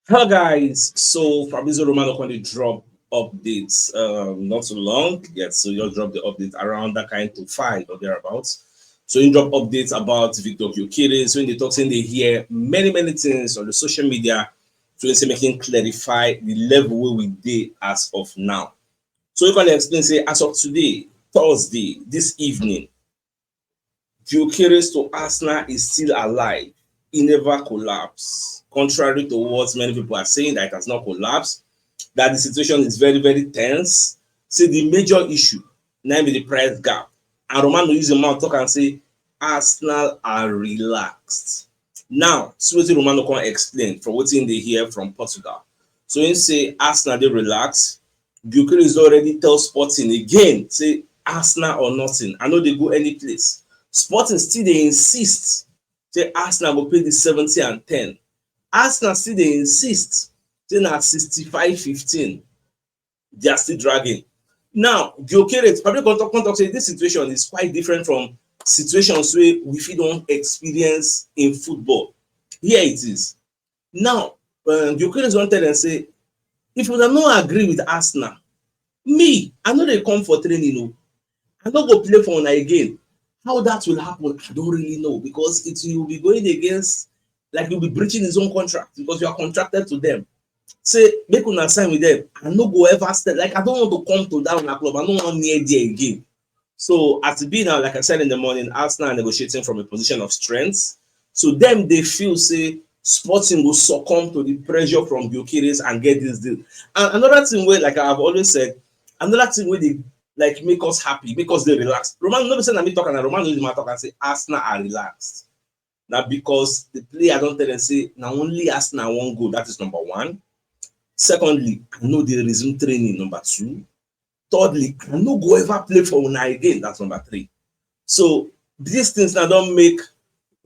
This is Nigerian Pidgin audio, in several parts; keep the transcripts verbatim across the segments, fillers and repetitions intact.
Hello guys, so Fabrizio Romano come dey drop updates, um, not too long yet, so just drop the update around that kind to five or thereabouts. So he drop updates about Victor Gyökeres, so he dey talk say he dey hear many many things on the social media, so he say make him clarify the level wey we dey as of now. So he come explain say as of today, Thursday, this evening, Gyökeres to Arsenal is still alive. He never collapse, contrary to what many people are saying, that it has not collapsed, that the situation is very very tense. Say the major issue na be the price gap, and Romano use him mouth talk and say Arsenal are relaxed. Now see wetin Romano come explain from wetin he dey hear from Portugal. So he say Arsenal dey relaxed. Gyökeres don already tell Sporting again say Arsenal or nothing, I no dey go any place. Sporting still dey insist say Arsenal go pay the seventy and ten. Arsenal still dey insist say na sixty-five fifteen. They are still dragging. Now Gyökeres, Fabrizio come talk, come talk say this situation is quite different from situations wey we fit don experience in football. Here it is. Now um, Gyökeres don tell dem say if una no agree with Arsenal, me, I no dey come for training o. I no go play for una again. How that will happen, I don't really know, because it will be going against, like, you'll be breaching his own contract because you are contracted to them. Say make una sign with them. I no go ever step, like, I don't want to come to that una club. I no wan near there again. So as e be now, like I said in the morning, Arsenal are negotiating from a position of strength. So dem dey feel say Sporting go succumb to the pressure from Gyökeres and get this deal. And another thing wey, like I've always said, another thing wey dey, like, make us happy, make us dey relaxed. Romano, no be say na me talk, na Romano use him mouth talk and say Arsenal are relaxed. Na because the player don tell dem say na only Arsenal wan go. That is number one. Secondly, I no dey resume training. Number two. Thirdly, I no go ever play for una again. That's number three. So these things now don make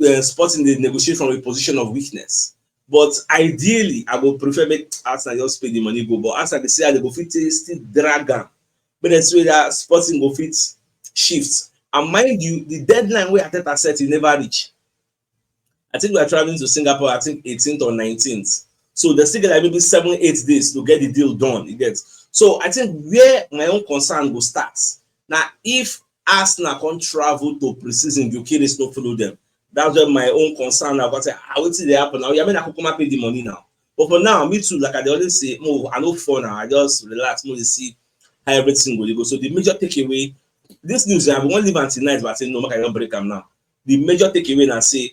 uh, Sporting dey negotiate from a position of weakness. But ideally, I go prefer make Arsenal just pay the money go. But Arsenal dey see how they go fit take still drag am, but dem see whether Sporting go fit shift. And mind you, the deadline wey Arteta set, e never reach. I think we are traveling to Singapore, I think eighteenth or nineteenth. So they still get like maybe seven, eight days to get the deal done. You get? So I think where my own concern go start now, if Arsenal come travel to pre-season, Gyökeres no follow them. That's where my own concern now. Go say, ah, wetin dey happen now? Yeah, I mean, I could come and pay the money now. But for now, me too, like I dey always say, mo, I no fall now. I just relax, mo dey see how everything go dey go. So the major takeaway, this news, I won't leave until night, but I say no, make I don break am now. The major takeaway na say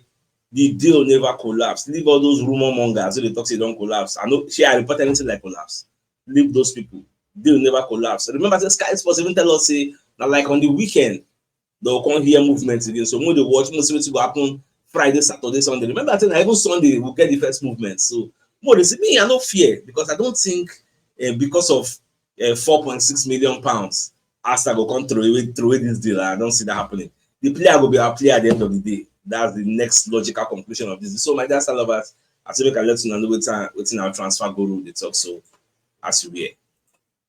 the deal never collapse. Leave all those rumor mongers wey dey talk say e don collapse. I no, shey I report anything like collapse? Leave those people. Deal never collapse. Remember say Sky Sports even tell us say na like on the weekend they go come hear movement again. So make we dey watch, make we see wetin go happen Friday, Saturday, Sunday. Remember, I think na even Sunday we get the first movement. So make we dey see. Me, I no fear because I don't think uh, because of uh, four point six million pounds, Arsenal go come throw away, throw away this deal. I don't see that happening. The player go be our player at the end of the day. That's the next logical conclusion of this. So my dear Arsenal lovers, I say make I let una know wetin wetin our transfer guru dey talk. So as you hear.